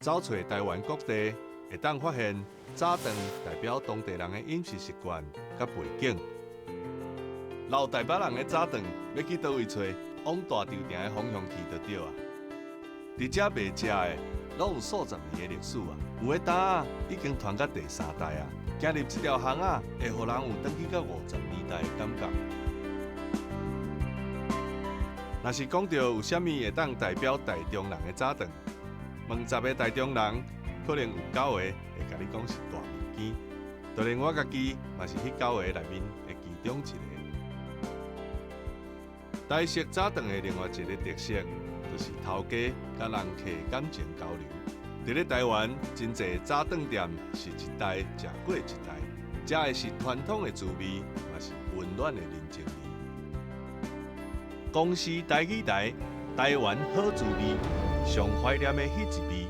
走揣台灣各地，會當發現早頓代表當地人的飲食習慣佮背景。老台北人的早頓欲去佗位揣，往大稻埕的方向去就對啊。佇遮賣食的，攏有數十年的歷史啊，有的擔仔已經傳到第三代啊。行入這條巷仔，會予人有轉去到50年代的感覺。若是講著有啥物會當代表台中人的早頓，問10個台中人，可能有九個會共你講是大麵羹。就連我家己嘛是彼九個內面的其中一個。台式早頓的另外一个特色，就是頭家佮人客感情交流。佇咧台灣，真濟早頓店是一代食過一代，食的是傳統的滋味，嘛是溫暖的人情味。公視台語台，台灣好滋味，上懷念的彼一味。